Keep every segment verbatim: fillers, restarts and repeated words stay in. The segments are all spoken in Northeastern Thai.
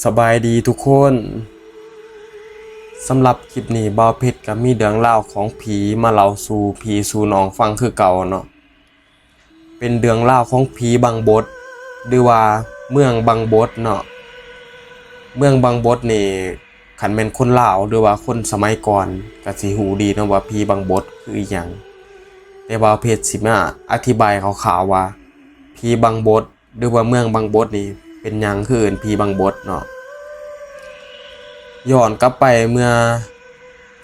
สบายดีทุกคน สำหรับคลิปนี้บ่าวเพชรก็มีเรื่องราวของผีมาเล่าสู่พี่สู่น้องฟังคือเก่าเนาะ เป็นเรื่องราวของผีบังบด หรือว่าเมืองบังบดเนาะ เมืองบังบดนี่ คันแม่นคนลาวหรือว่าคนสมัยก่อนก็สิฮู้ดีเนาะว่าผีบังบดคืออีหยัง แต่บ่าวเพชรสิมาอธิบายคร่าวๆว่า ผีบังบด หรือว่าเมืองบังบดนี่เป็นหยังคือเอิ้นผีบังบดเนาะ ย้อนกลับไปเมื่อ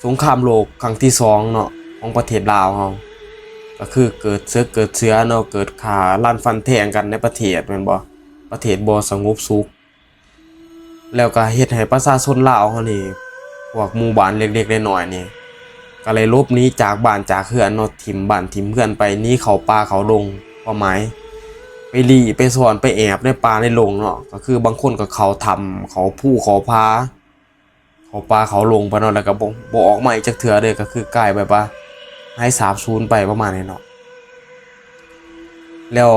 สงครามโลกครั้งที่สองเนาะ ของประเทศลาวเฮา ก็คือเกิดเสิกเกิดเสือเนาะ เกิดฆ่าล้านฟันแทงกันในประเทศแม่นบ่ ประเทศบ่สงบสุข แล้วก็เฮ็ดให้ประชาชนลาวเฮานี่ พวกหมู่บ้านเล็กๆน้อยๆนี่ ก็เลยหลบหนีจากบ้านจากเฮือนเนาะ ถิ่มบ้านถิ่มเฮือนไป หนีเข้าป่าเข้าดง ความหมาย ไปลี้ไปซ่อนไปแอบในป่าในดงเนาะ ก็คือบางคนก็เข้าถ้ำเข้าภูเข้าผา เข้าป่าเข้าดงไปเนาะ แล้วก็บ่ บ่ออกมาอีกจักเทื่อเลย ก็คือกลายแบบว่าหายสาบสูญไปประมาณนี้เนาะ แล้ว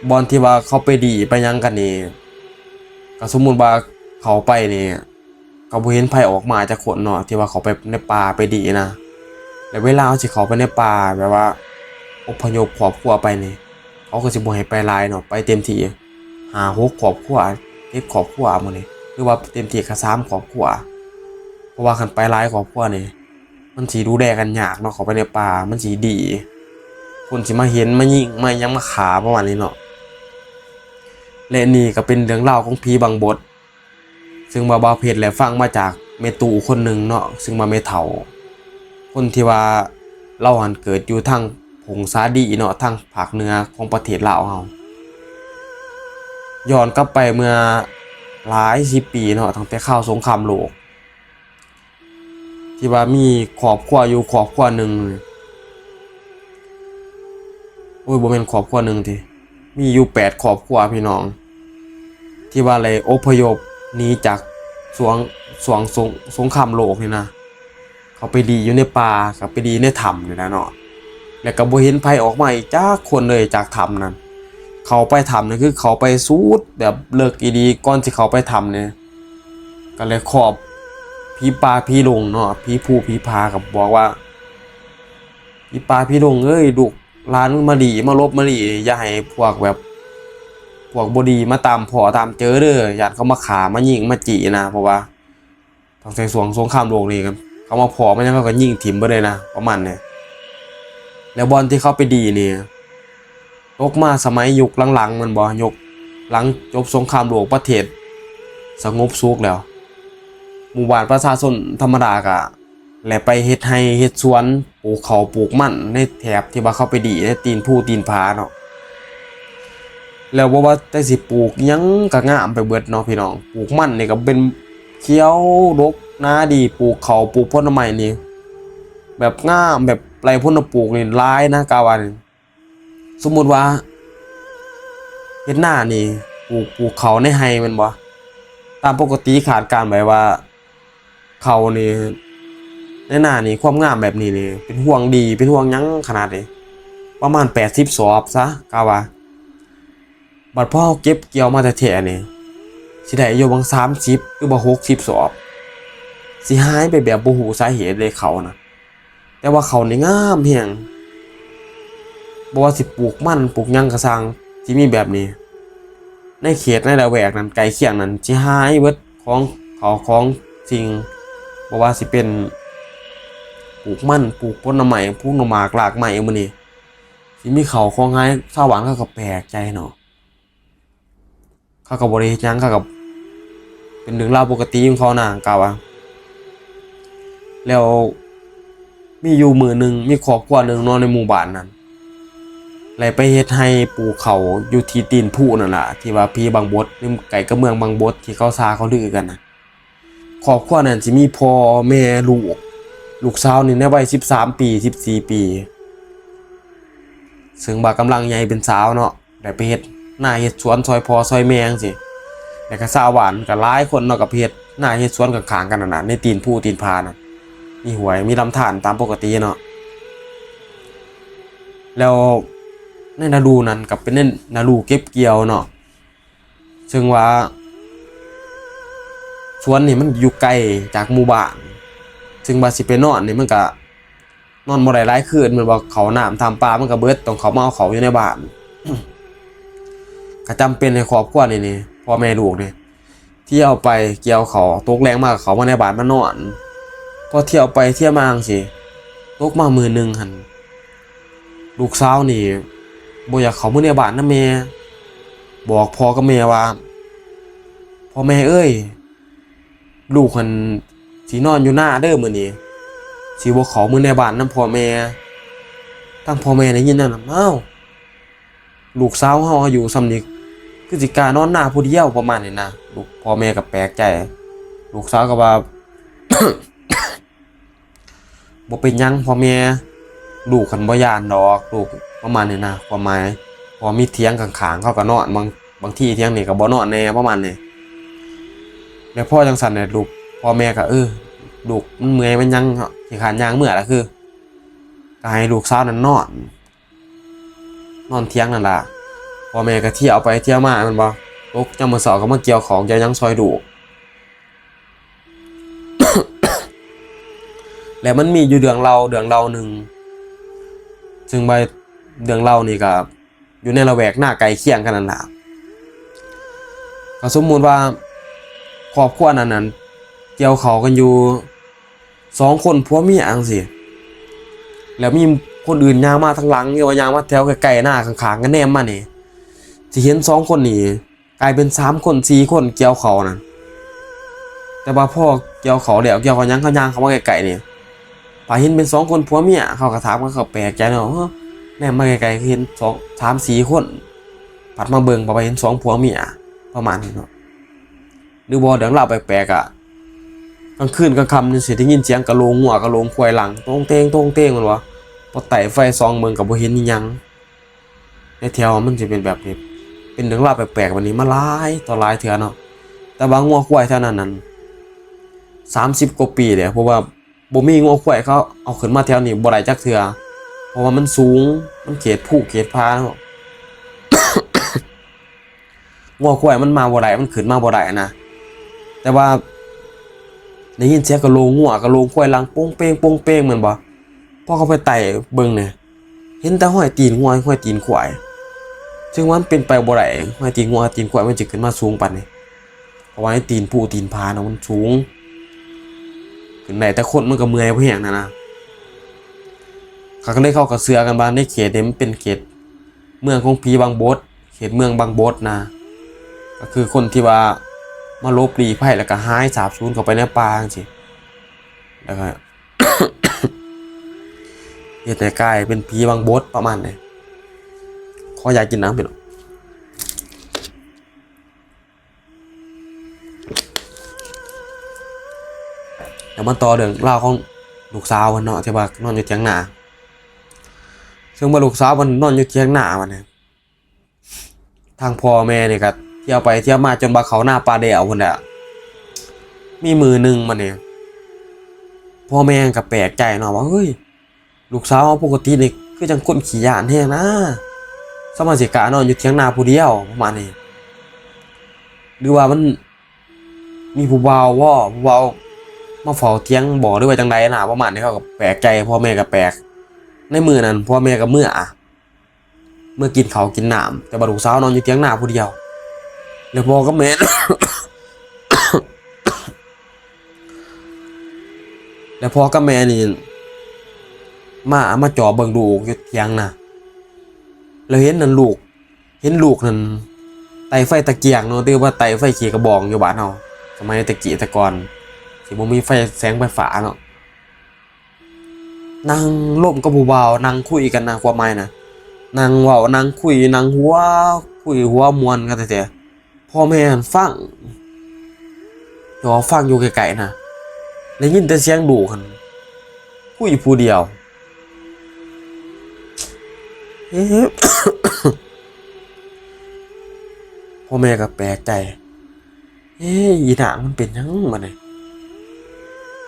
บ่อนที่ว่าเขาไปลี้ไปหยังกันนี่ ก็สมมุติว่าเขาไปนี่ ก็บ่เห็นไผออกมาจักคนเนาะ ที่ว่าเขาไปในป่าไปลี้นะ แล้วเวลาเขาสิเข้าไปในป่าแบบว่าอพยพครอบครัวไปนี่ เขาก็สิบ่ให้ไปหลายเนาะ ไปเต็มที่ห้าหกครอบครัว เจ็ดครอบครัวหมู่นี้ หรือว่าเต็มที่ก็สามครอบครัว เพราะว่าคันไปหลายครอบครัวนี่ มันสิดูแลกันยากเนาะ เข้าไปในป่ามันสิดี คนสิมาเห็นมายิงมาหยังมาฆ่าประมาณนี้เนาะ และนี่ก็เป็นเรื่องราวของผีบังบด ซึ่งว่าบ่าวเพชรแหละฟังมาจากแม่ตู้คนหนึ่งเนาะ ซึ่งว่าแม่เฒ่า คนที่ว่าลาวหั้นเกิดอยู่ทางผงสาลีเนาะ ทางภาคเหนือของประเทศลาวเฮา ย้อนกลับไปเมื่อหลายสิบปีเนาะ ตั้งแต่คราวสงครามโลก ที่ว่ามีครอบครัวอยู่ครอบครัวหนึ่ง โอ้ย บ่แม่นครอบครัวหนึ่งติ มีอยู่แปดครอบครัวพี่น้อง ที่ว่าได้อพยพหนีจากสวง สวงสง สงครามโลกนี่นะ เขาไปลี้อยู่ในป่า ก็ไปลี้ในถ้ำนี่แหละเนาะ แล้วก็บ่เห็นไผออกมาอีกจักคนเลยจากถ้ำนั้น เข้าไปถ้ำนี่คือเข้าไปสุดแบบเลิกอีหลี ก่อนสิเข้าไปถ้ำนี่ ก็เลยขอบผีป่าผีดงเนาะ ผีภูผีผา ก็บอกว่า ผีป่าผีดงเอ้ย ลูกหลานมึงมาลี้มาหลบมาลี้ อย่าให้พวกแบบ พวกบ่ดีมาตามพ้อตามเจอเด้อ ย้านเขามาฆ่ามายิงมาจี้นะ เพราะว่าตั้งแต่ช่วงสงครามโลกนี่ เขามาพ้อมาหยังเขาก็ยิงถิ่มเบิดเลยนะ ประมาณนี้ แล้วบ่อนที่เขาไปลี้นี่ ตกมาสมัยยุคหลังๆ แม่นบ่ ยุคหลังจบสงครามโลกประเทศสงบสุขแล้ว หมู่บ้านประชาชนธรรมดาก็แหละไปเฮ็ดไร่เฮ็ดสวน ปลูกข้าวปลูกมันในแถบที่ว่าเขาไปลี้ในตีนภูตีนผาเนาะ แล้วบ่ว่าแต่สิปลูกหยังก็งามไปเบิดเนาะพี่น้อง ปลูกมันนี่ก็เป็นเขียวดกนาดี ปลูกข้าวปลูกผลไม้นี่ แบบงาม แบบไร่พลปลูกนี่หลายนะ กะว่านี่ สมมุติว่าเฮ็ดนานี่ ปลูก ปลูกข้าวในไร่แม่นบ่ ตามปกติคาดการณ์ไว้ว่า ข้าวนี่ ในนานี่ความงามแบบนี้นี่ เป็นห่วงดี เป็นห่วงหยังขนาดนี้ ประมาณแปดสิบสอบซะ กะว่า บัดพอเฮาเก็บเกี่ยวมาแท้ๆนี่ สิได้อยู่หว่างสามสิบหรือว่าหกสิบสอบ สิหายไปแบบบ่ฮู้สาเหตุเลยข้าวนะ แต่ว่าข้าวนี่งามแฮง บ่ว่าสิปลูกมันปลูกหยังก็ซ่าง สิมีแบบนี้ ในเขตในละแวกนั้นใกล้เคียงนั้น สิหายเบิด ของ ข้าวของสิ่ง บ่ว่าสิเป็น ปลูกมันปลูกผลไม้ปลูกหมากรากไม้หมู่นี้ สิมีข้าวของหาย ชาวบ้านเขาก็แปลกใจเนาะ เขาก็บ่ได้เฮ็ดหยัง เขาก็เป็นเรื่องราวปกติของเขานะ กะว่า แล้วมีอยู่มื้อหนึ่ง มีครอบครัวหนึ่งเนาะในหมู่บ้านนั้น ได้ไปเฮ็ดไร่ปลูกข้าวอยู่ที่ตีนภูนั่นล่ะ ที่ว่าผีบังบด อยู่ใกล้กับเมืองบังบด ที่เขาซ่าเขาลือกันนะ ครอบครัวนั้นสิมีพ่อแม่ลูก ลูกสาวนี่ในวัยสิบสามปี สิบสี่ปี ซึ่งว่ากำลังใหญ่เป็นสาวเนาะ ได้ไปเฮ็ดนาเฮ็ดสวนซ่อยพ่อซ่อยแม่จั่งซี้ แล้วก็ชาวบ้านก็หลายคนเนาะ ก็ไปเฮ็ดนาเฮ็ดสวนข้างๆกันนั่นน่ะ ในตีนภูตีนผาน่ะ มีห้วยมีลำธารตามปกติเนาะ แล้วในฤดูนั้นก็เป็นในฤดูเก็บเกี่ยวเนาะ ซึ่งว่า สวนนี่มันอยู่ไกลจากหมู่บ้าน ซึ่งว่าสิไปนอนนี่มันก็นอนบ่ได้หลายคืน แม่นบ่ ข้าวน้ำทำปลามันก็เบิด ต้องเข้ามาเอาข้าวอยู่ในบ้าน ก็จำเป็นให้ครอบครัวนี่นี่ พ่อแม่ลูกนี่ เที่ยวไปเกี่ยวข้าว ตกแลงมาก็เข้ามาในบ้านมานอน พอเที่ยวไปเที่ยวมาจั่งซี้ ตกมามื้อหนึ่งหั่น ลูกสาวนี่บ่อยากเข้ามาในบ้านนำแม่ บอกพ่อกับแม่ว่า "พ่อแม่เอ้ย ลูกหั่นสินอนอยู่นาเด้อมื้อนี้ สิบ่เข้ามาในบ้านนำพ่อแม่" ทางพ่อแม่ได้ยินแนวนั้น "อ้าว ลูกสาวเฮาอายุส่ำนี้ คือสิกล้านอนนาผู้เดียว" ประมาณนี้นะ ลูก พ่อแม่ก็แปลกใจ ลูกสาวก็ว่า "บ่เป็นหยังพ่อแม่ ลูกหั่นบ่ย้านดอก ลูก" ประมาณนี้นะ ความหมาย เพราะว่ามีเถียงข้างๆ เขาก็นอน บาง บางทีเถียงนี่ก็บ่นอนแหน่ ประมาณนี้ แล้วพอจั่งซั้นเนี่ย ลูก พ่อแม่ก็ เออ ลูกมันเมื่อยมันหยัง ขี้คร้านย่างเมือล่ะ คือ ก็ให้ลูกสาวนั่นนอน นอนเถียงนั่นล่ะ พ่อแม่ก็เที่ยวไปเที่ยวมาแม่นบ่ ตกยามมื้อเช้าก็มาเกี่ยวข้าวเกี่ยวหยังซอยลูก แล้วมันมีอยู่เรื่องเล่าเรื่องเล่าหนึ่ง ซึ่งว่าเรื่องเล่านี่ก็อยู่ในละแวกนาใกล้เคียงกันนั่นล่ะ ก็สมมุติว่าครอบครัวนั้นนั้นเกี่ยวข้าวกันอยู่สองคนผัวเมียจั่งซี้ แล้วมีคนอื่นย่างมาทางหลัง หรือว่าย่างมาแถวใกล้ๆ นาข้างๆ กันแนมมานี่ สิเห็นสองคนนี่กลายเป็นสามคนสี่คนเกี่ยวข้าวนั่น แต่ว่าพอเกี่ยวข้าวแล้ว เกี่ยวข้าวหยัง เขาย่างเข้ามาใกล้ๆ นี่ พอเห็นเป็นสองคนผัวเมีย เขาก็ถามกัน เขาแปลกใจเนาะ เฮ้อ แนมมาใกล้ๆ คือเห็นสอง สามสี่คน พัดมาเบิ่ง พอไปเห็นสองผัวเมีย ประมาณนี้เนาะ หรือบ่ เรื่องราวแปลกๆ อะ กลางคืนกลางค่ำนี่สิได้ยินเสียงกะโหลงงัวกะโหลงควายหลัง โต้งเต้ง โต้งเต้ง แม่นบ่ พอไต่ไฟส่องเบิ่งก็บ่เห็นอิหยัง ในแถวมันสิเป็นแบบนี้ เป็นเรื่องราวแปลกๆ แบบนี้มาหลายต่อหลายเทื่อเนาะ แต่ว่างัวควายแถวนั้นนั้น สามสิบกว่าปีแล้ว เพราะว่าบ่มีงัวควายเขาเอาขึ้นมาแถวนี้บ่ได้จักเทื่อ เพราะว่ามันสูง มันเขตภูเขตผาเนาะ งัวควายมันมาบ่ได้ มันขึ้นมาบ่ได้นะ แต่ว่าได้ยินเสียงกะโหลงงัวกะโหลงควายหลังโป้งเป้งโป้งเป้งแม่นบ่ พอเขาไปไต่เบิ่งเนี่ย เห็นแต่ห้อยตีนงัวห้อยตีนควาย ซึ่งมันเป็นไปบ่ได้ ห้อยตีนงัวห้อยตีนควายมันจะขึ้นมาสูงปานนี้ เพราะว่าไอ้ตีนภูตีนผาเนาะมันสูง ขึ้นได้แต่คนมันก็เมื่อยพอแฮงนั่นนะ เขาก็เลย เขาก็เชื่อกันว่าในเขตนี้มันเป็นเขตเมืองของผีบังบด เขตเมืองบังบดนะ ก็คือคนที่ว่ามาหลบลี้ภัยแล้วก็หายสาบสูญเข้าไปในป่าจั่งซี้ แล้วก็ เฮ็ดให้กลายเป็นผีบังบดประมาณนี้ ขออยากกินน้ำพี่น้อง แล้วมาต่อเรื่องราวของลูกสาวเพิ่นเนาะ ที่ว่านอนอยู่เถียงนา ซึ่งว่าลูกสาวเพิ่นนอนอยู่เถียงนาบัดนี้ ทางพ่อแม่นี่ก็เที่ยวไปเที่ยวมาจนว่าเข้านาป่าแด้วพุ้นแหละ มีมื้อหนึ่งบัดนี้ พ่อแม่ก็แปลกใจเนาะว่า เฮ้ย ลูกสาวเฮาปกตินี่คือจั่งคนขี้ย้านแฮงนะ ส่ำมาสิกล้านอนอยู่เถียงนาผู้เดียว ประมาณนี้ หรือว่ามันมีผู้บ่าวบ่ ผู้บ่าวมาเฝ้าเถียงบ่ หรือว่าจั่งใดนะ ประมาณนี้ เขาก็แปลกใจ พ่อแม่ก็แปลก ในมื้อนั้นพ่อแม่ก็เมือ เมือกินข้าวกินน้ำ แต่ว่าลูกสาวนอนอยู่เถียงนาผู้เดียว แล้วพ่อกับแม่ แล้วพ่อกับแม่นี่ มา มาจ่อเบิ่งลูกอยู่เถียงนา แล้วเห็นนั่นลูก เห็นลูกนั่นไต่ไฟตะเกียงเนาะ หรือว่าไต่ไฟขี้กระบองอยู่บ้านเฮา สมัยแต่กี้แต่ก่อน สิบ่มีไฟแสงไฟฟ้าเนาะ นั่งลมกับผู้บ่าว นั่งคุยกันนะ ความหมายนะ นั่งเว้า นั่งคุย นั่งหัว คุยหัวม่วนกันแท้ๆ พ่อแม่หั้นฟัง จ่อฟังอยู่ไกลๆนะ ได้ยินแต่เสียงลูกหั้นคุยผู้เดียว เอ๊ะ พ่อแม่ก็แปลกใจ เอ๊ะ อีนางมันเป็นหยังบัดนี้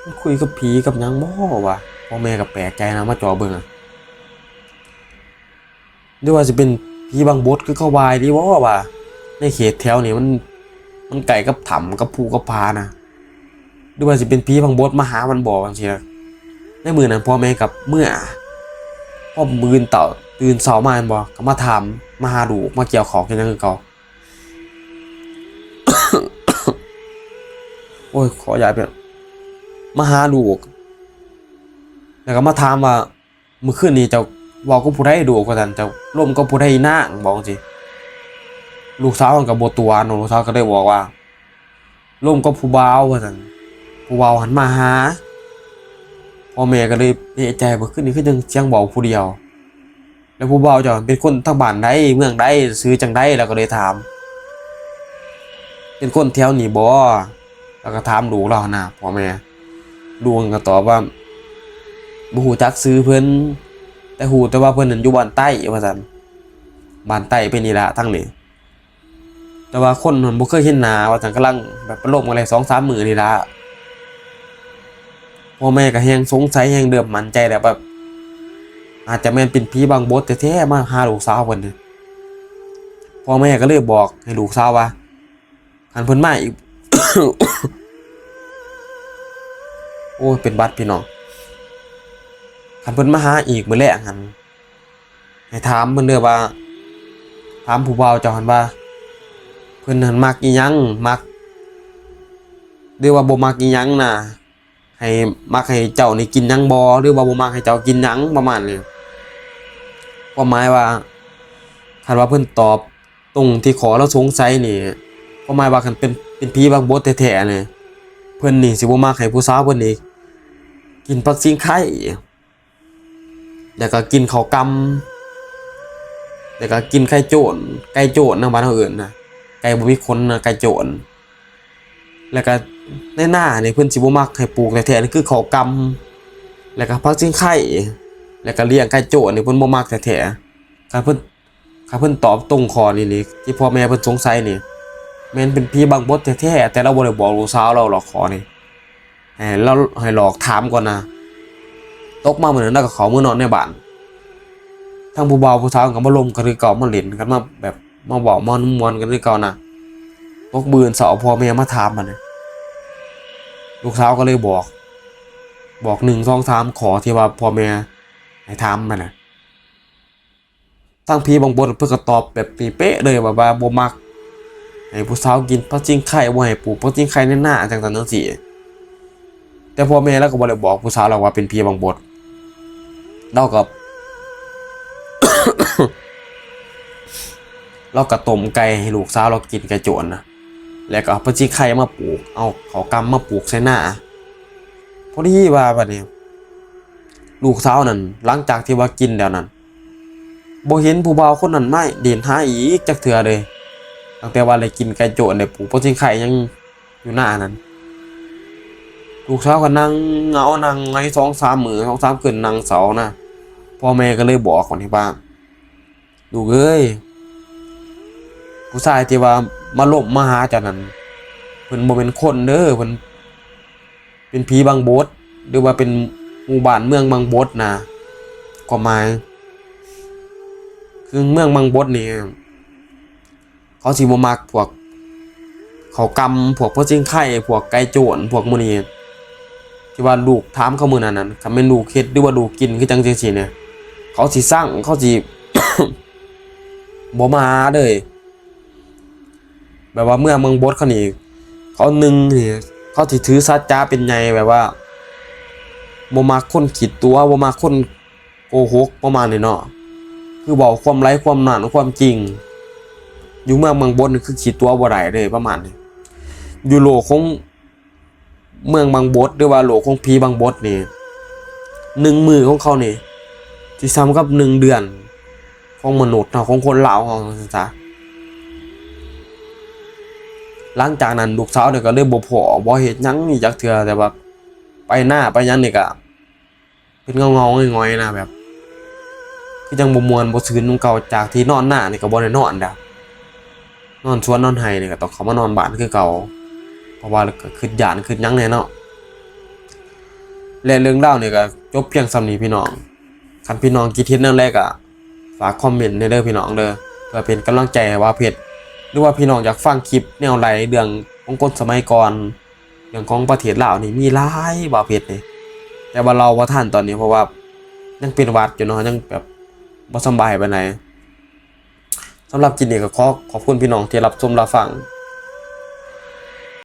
มันคุยกับผีกับหยังบ่วะ พ่อแม่ก็แปลกใจนะ มาจ่อเบิ่งอะ หรือว่าสิเป็นผีบังบดคือเขาว่าอีหลีบ่วะ ในเขตแถวนี้มัน มันใกล้กับถ้ำกับภูกับผานะ หรือว่าสิเป็นผีบังบดมาหามันบ่จังซี้นะ ในมื้อนั้นพ่อแม่กับเมือ พอมื้ออื่นเต้าตื่นเช้ามาแม่นบ่ ก็มาถาม มาหาลูก มาเกี่ยวข้าวกินหยังคือเก่า โอ้ย ขอยาเปลี่ยน มาหาลูก แล้วก็มาถามว่า "มื้อคืนนี้เจ้าเว้ากับผู้ใดลูก" ว่าซั่น "เจ้าลมกับผู้ใดนาง" บอกจังซี้ ลูกสาวมันก็บ่ตั๋วเนาะ ลูกสาวก็เลยบอกว่า "ลมกับผู้บ่าว" ว่าซั่น ผู้บ่าวหั้นมาหา พ่อแม่ก็เลยเอะใจ "มื้อคืนนี้คือจั่งเสียงเว้าผู้เดียว แล้วผู้บ่าวเจ้าเป็นคนทางบ้านใด เมืองใด ชื่อจั่งใด" แล้วก็เลยถาม "เป็นคนแถวนี้บ่" แล้วก็ถามลูกลาวหั้นนะ พ่อแม่ ลูกมันก็ตอบว่า "บ่ฮู้จักชื่อเพิ่น แต่ฮู้แต่ว่าเพิ่นนั้นอยู่บ้านใต้" ว่าซั่น "บ้านใต้ไปนี่ละทางนี้ แต่ว่าคนนั้นบ่เคยเห็นหน้า" ว่าซั่น "กำลังแบบไปลมกันได้สองสามมื้อนี่ละ" พ่อแม่ก็แฮ่งสงสัย แฮ่งเริ่มมั่นใจแล้ว แบบอาจจะแม่นเป็นผีบังบดแท้ๆ มาหาลูกสาวเพิ่นนี่ พ่อแม่ก็เลยบอกให้ลูกสาวว่า "คันเพิ่นมาอีก" โอ้ย เป็นหวัดพี่น้อง "คันเพิ่นมาหาอีกมื้อแลงหั้น ให้ถามเพิ่นเด้อว่า ถามผู้บ่าวเจ้าหั้นว่า เพิ่นหั้นมักอีหยัง มัก หรือว่าบ่มักอีหยังนะ ให้ มักให้เจ้านี่กินหยังบ่ หรือว่าบ่มักให้เจ้ากินหยัง" ประมาณนี้ ความหมายว่า คันว่าเพิ่นตอบตรงที่ข้อลาวสงสัยนี่ ความหมายว่าคันเป็น เป็นผีบังบดแท้ๆ นี่ เพิ่นนี่สิบ่มักให้ผู้สาวเพิ่นนี่กินผักซิ่งไค แล้วก็กินข้าวกล่ำ แล้วก็กินไก่โจ้น ไก่โจ้นนะ บ้านเฮาเอิ้นนะ ไก่บ่มีขนนะ ไก่โจ้น แล้วก็ในนานี่เพิ่นสิบ่มักให้ปลูกแท้ๆ นี่คือข้าวกล่ำ แล้วก็ผักซิ่งไค แล้วก็เลี้ยงไก่โจ้นนี่เพิ่นบ่มักแท้ๆ คันเพิ่น คันเพิ่นตอบตรงข้อนี้นี่ ที่พ่อแม่เพิ่นสงสัยนี่ แม่นเป็นผีบังบดแท้ๆ แต่ลาวบ่ได้บอกลูกสาวลาวหรอกข้อนี้ ให้ลาว ให้หลอกถามก่อนนะ ตกมามื้อนั้นลาวก็เข้ามื้อนอนในบ้าน ทั้งผู้บ่าวผู้สาวก็มาลมกันคือเก่า มาเล่นกัน มาแบบ มาเว้ามาม่วนกันคือเก่านะ ตกมื้ออื่นเช้าพ่อแม่มาถามบัดนี้ ลูกสาวก็เลยบอก บอกหนึ่ง สอง สาม ข้อที่ว่าพ่อแม่ให้ถามนั่นน่ะ ทางผีบังบดเพิ่นก็ตอบแบบนี้เป๊ะเลย แบบว่าบ่มักให้ผู้สาวกินผักซิ่งไค บ่ให้ปลูกผักซิ่งไคในนา จั่งซั้นจั่งซี้ แต่พ่อแม่ลาวก็บ่ได้บอกผู้สาวลาวว่าเป็นผีบังบด ลาวก็ ลาวก็ต้มไก่ให้ลูกสาวลาวกิน ไก่โจ้นนะ แล้วก็เอาผักซิ่งไคมาปลูก เอาข้าวกล่ำมาปลูกใส่นา พอดีว่าบัดนี้ ลูกสาวนั่น หลังจากที่ว่ากินแล้วนั่น บ่เห็นผู้บ่าวคนนั้นมาเล่นหาอีกจักเทื่อเลย ตั้งแต่ว่าได้กินไก่โจ้น ได้ปลูกผักซิ่งไคหยังอยู่นานั่น ลูกสาวก็นั่งเหงา นั่งไงสองสามมื้อ สองสามคืนนั่งเศร้านะ พ่อแม่ก็เลยบอกว่านี่ว่า "ลูกเอ้ย ผู้ชายที่ว่ามาลมมาหาเจ้านั่น เพิ่นบ่เป็นคนเด้อ เพิ่นเป็นผีบังบด หรือว่าเป็นหมู่บ้านเมืองบังบดนะ" ความหมาย คือเมืองบังบดนี่ เขาสิบ่มักพวกข้าวกล่ำ พวกผักซิ่งไค พวกไก่โจ้น พวกหมู่นี้ ที่ว่าลูกถามเขามื้อนั้นนั่น คันแม่นลูกเฮ็ดหรือว่าลูกกินคือจั่งจั่งซี้เนี่ย เขาสิซัง เขาสิ บ่มาเลย แบบว่าเมืองบังบดเขานี่ เขาหนึ่งนี่ เขาสิถือสัจจะเป็นใหญ่ แบบว่าบ่มักคนขี้ตั๋ว บ่มักคนโกหก ประมาณนี้เนาะ คือเว้าความไร้ความนั่นความจริง อยู่เมืองบังบดนี่คือขี้ตั๋วบ่ได้เลย ประมาณนี้ อยู่โลกของเมืองบังบด หรือว่าโลกของผีบังบดนี่ หนึ่งมื้อของเขานี่ สิส่ำกับหนึ่งเดือนของมนุษย์เฮา ของคนลาวเฮา ว่าซั่นซะ หลังจากนั้นลูกสาวเนี่ยก็เลยบ่พ้อ บ่เฮ็ดหยังอีกจักเทื่อ แต่ว่าไปนาไปหยังนี่ก็เป็นเหงาๆ หงอยๆ นะ แบบ คือจั่งบ่ม่วนบ่ซื่นนำเก่า จากที่นอนนานี่ก็บ่ได้นอนแล้ว นอนสวนนอนไร่นี่ก็ต้องเข้ามานอนบ้านคือเก่า เพราะว่าก็คิดย้านคิดหยังแหน่เนาะ และเรื่องราวนี่ก็จบเพียงส่ำนี้พี่น้อง คันพี่น้องคิดเห็นแนวใดก็ฝากคอมเมนต์แหน่เด้อพี่น้องเด้อ เพื่อเป็นกำลังใจให้บ่าวเพชร หรือว่าพี่น้องอยากฟังคลิปแนวใด เรื่องของคนสมัยก่อน รื่องของประเทศลาวนี่มีหลาย บ่าวเพชรนี่ แต่ว่าเล่าบ่ทันตอนนี้ เพราะว่ายังเป็นหวัดอยู่เนาะ ยังแบบบ่สำบายปานใด สำหรับคลิปนี้ก็ขอขอบคุณพี่น้องที่รับชมรับฟัง